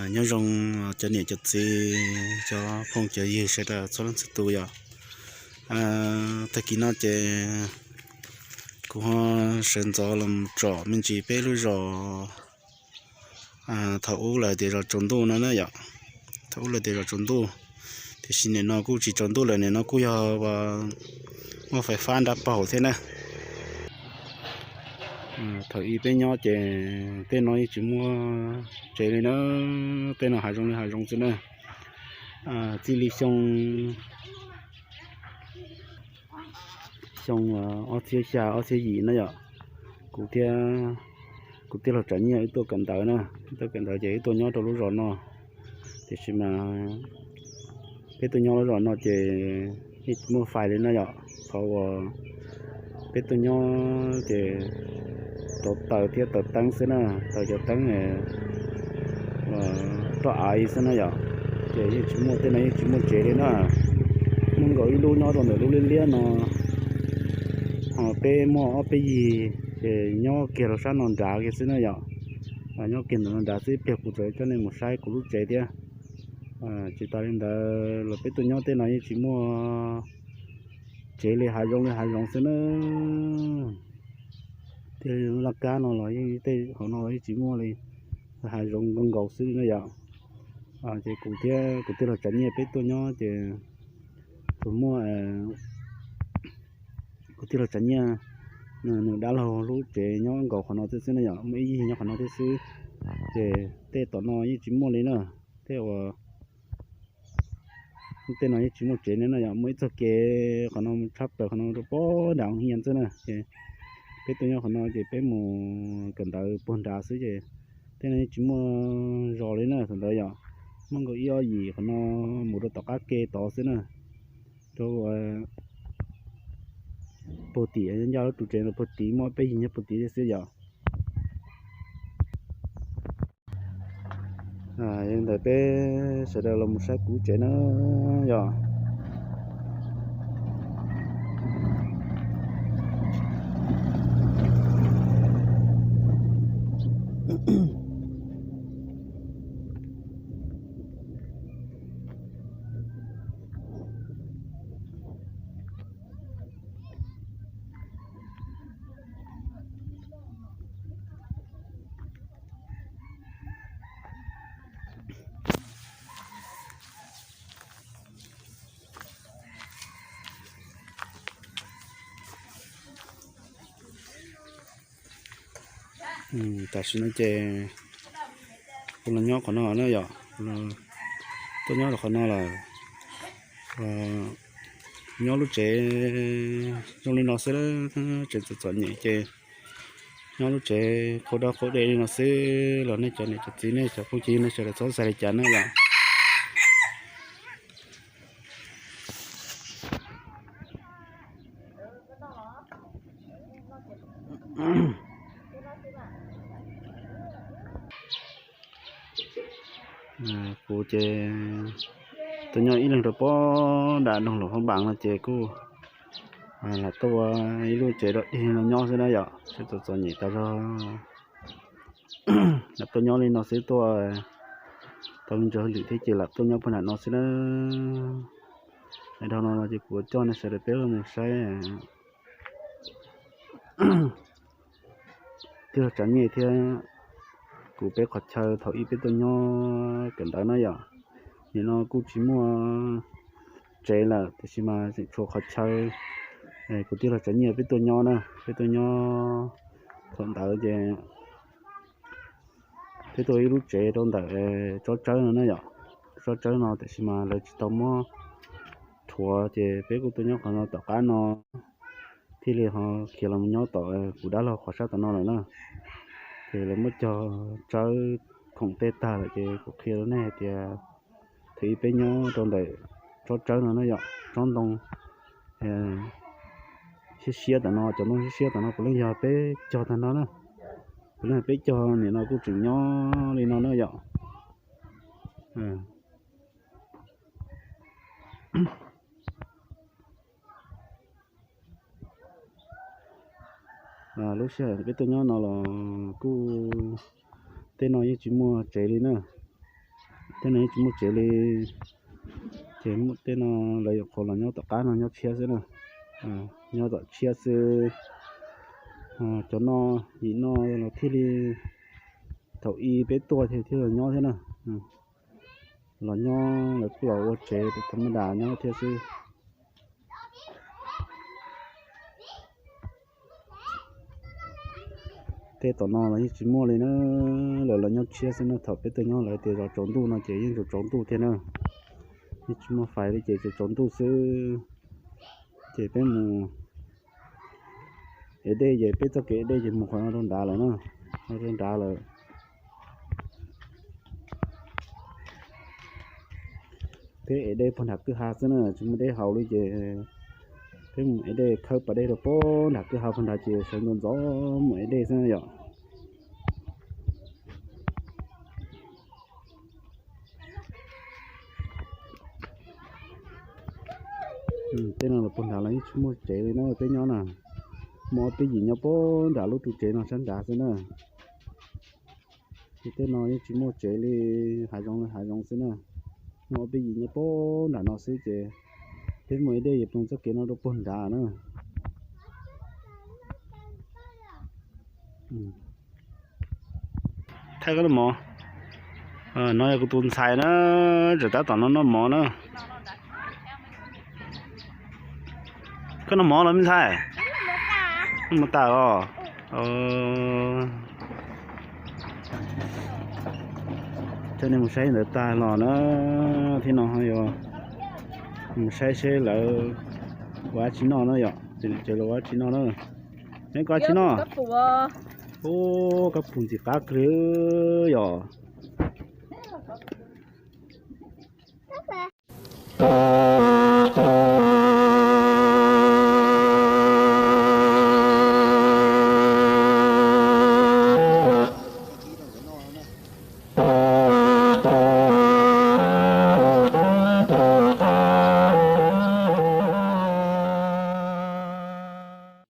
Nyob zoo cov niam cov txiv, cov phooj cov ywg sawv daws txhua leej txhua tus yom. Tag kis no ces kuv ho sawv ntxov los tsom me ntsis peb lub zos thaum ub lawv tias zos tsaus ntuj no na yom. Thaum ub lawv tias zos tsaus ntuj, tiam sis nim no kuj tsis tsaus ntuj lawm, nim no kuj yog muaj fais fab nrab paug thiab na. Thaum ub peb nyob ces tej no yeej tsis muaj tsev li na, tej no hav zoov li hav zoov xwb na. Txij li xyoo, xyoo ob txhiab xya ob txhiab yim na yom, kuv thiab kuv tij laug Tsav Nyiaj wb tuaj kawm ntawv na, wb tuaj kawm ntawv ces wb tuaj nyob rau lub zos no. Tiam sis mas peb tuaj nyob lub zos no ces yeej tsis muaj fais li na yom. Qhov uas peb tuaj nyob ces rau taws thiab taws teeb xwb na, taws cov teeb roj av xwb na yom. Ces yeej tsis muaj, tej no yeej tsis muaj tsev li na. Muaj nkaus ib lub nyob rau ntawm lub liab liab no, ho peb muaj ob peb yig ces nyob kiag rau sab no nrad kiag xwb na yom. Nyob kiag ntawm no nrad xwb, ib pliag kuv tseem coj nej mus saib kuv lub tsev thiab. Tsis tas li ntawd los peb tuaj nyob tej no yeej tsis muaj tsev li, hav zoov li hav zoov xwb na. Tej laj kab no los yeej, tej hauv no los yeej tsis muaj li, hav zoov nkaus nkaus xwb na yom. Ces kuv thiab kuv tij laug Tsav Nyiaj peb tuaj nyob ces tsuas muaj kuv tij laug Tsav Nyiaj nws dab laug lub tsev nyob nkaus qhov no thiab xwb na yom, muaj ib yig nyob qhov no thiab xwb. Ces tej tom no yeej tsis muaj li na, tej uas tej no yeej tsis muaj tsev li na yom. Muaj ib txoj kev qhov no tshab plaws qhov no rau pem nram Hia xwb na. Ces peb tuaj nyob qhov no ces peb mus kawm ntawv puag nrad xwb ces tej no yeej tsis muaj zos li na thaum ntawd yom. Muaj nkaus ib ob yim qhov no mus rau tom qab ke tod xwb na, rau puag tim, ncaj lub ru tsev no puag tim, muaj peb yig nyob puag tim thiab xwb yom. Yog li ntawd peb sawv daws los mus saib kuv lub tsev na yom. Tam sim no ces kuv los nyob qhov no na yom, tuaj nyob rau qhov no lawm. Nyob lub tsev zoo li no xwb, tsev txom txom nyem ces nyob lub tsev qhuav dog qhuav dej li no xwb los nej cov niam cov txiv nej cov phooj ywg nej sawv daws txhob xav li cas na yom. Kuv ces tuaj nyob ib leeg rau pem nram nroog Luam Phab Npas no ces kuj lam tuaj ua ib lub tsev dog dig no nyob xwb na yom, tsev txom txom nyem tas zog. Lam tuaj nyob li no xwb, tuaj tau me ntsis hauj lwm thiab ces lam tuaj nyob puag nram no xwb na. Dhau no no ces kuv coj nej sawv daws peb los mus saib tij laug Tsav Nyiaj thiab kuv peb qhov chaw thaum ub peb tuaj nyob kawm ntawv na yom. Nim no kuj tsis muaj tsev lawm tiam sis mas tseem tshuav qhov chaw kuv tij laug Tsav Nyiaj peb tuaj nyob na, peb tuaj nyob thaum ntawd ces peb tuaj ib lub tsev rau ntawm tsob tsawb no na yom. Tsob tsawb no tiam sis mas lawv tsis tau muab rhuav ces peb kuj tuaj nyob qhov no tom qab no, thiaj li ho khiav los nyob tom kuv dab laug qhov sab tom no lawm na. Ces lawv muab cog tsawb khoom tej tag lawm ces kuv qhia rau nej hais tias thaum ub peb nyob rau ntawm tsob tsawb no na yom, tsob ntoo siab siab tom no, cov ntoo siab siab tom no puav leej yog peb cog tag no na. Puav leej yog peb cog, nim no kuj tseem nyob li no na yom. Lub sij hawm peb tuaj nyob no los kuj, tej no yeej tsis muaj tsev li na. Tej no yeej tsis muaj tsev li. Ces tej no lawv yuav qhuav los nyob tom qab no nyob tshiab xwb na. Nyob tom tshiab xwb. Cov no, yim no los thiaj li thaum ub peb tuaj thiaj los nyob thiab na. Los nyob lawv kuj los ua tsev tha ma das nyob thiab xwb. Tej tom no los yeej tsis muaj li na, lawv los nyob tshiab xwb na. Thaum peb tuaj nyob lawv tias zov tsaus ntuj no ces yeej tsaus ntuj thiab na. Yeej tsis muaj fais li ces tsaus ntuj xwb. Ces peb mus ev dej ces peb txoj kev ev dej ces mus qhov no rau nrad lawm na, rau nrad lawm. Peb ev dej puag nram kwj ha xwb na, tsis muaj dej haus li ces peb mus ev dej khawb pas dej rau puag nram kwj ha puag nrad ces sawv ntxov ntxov mus ev dej xwb na yom. Tej no los puag nrad los yeej tsis muaj tsev li na, peb nyob na, muaj ob peb yim nyob puag nram lub ru tsev no sab nrad xwb na. Ces tej no yeej tsis muaj tsev li, hav zoov li hav zoov xwb na. Muaj ob peb yim nyob puag nram no xwb ces peb mus ev dej ces ploog txoj kev no rau puag nrad na. Thaij koj noj mov. No yog kuv tus ntxhais na, tseem tab tom no noj mov na. Koj noj mov los me ntxhais? Noj mov tas os. Coj nej mus saib ntawd tag los na, thiab no ho yuav mus saib seb lawv ua dab tsi noj na yom, ces lawv ua dab tsi noj na. Neb koj dab tsi noj? Ub, kab pum ntxim qab kawg li yom.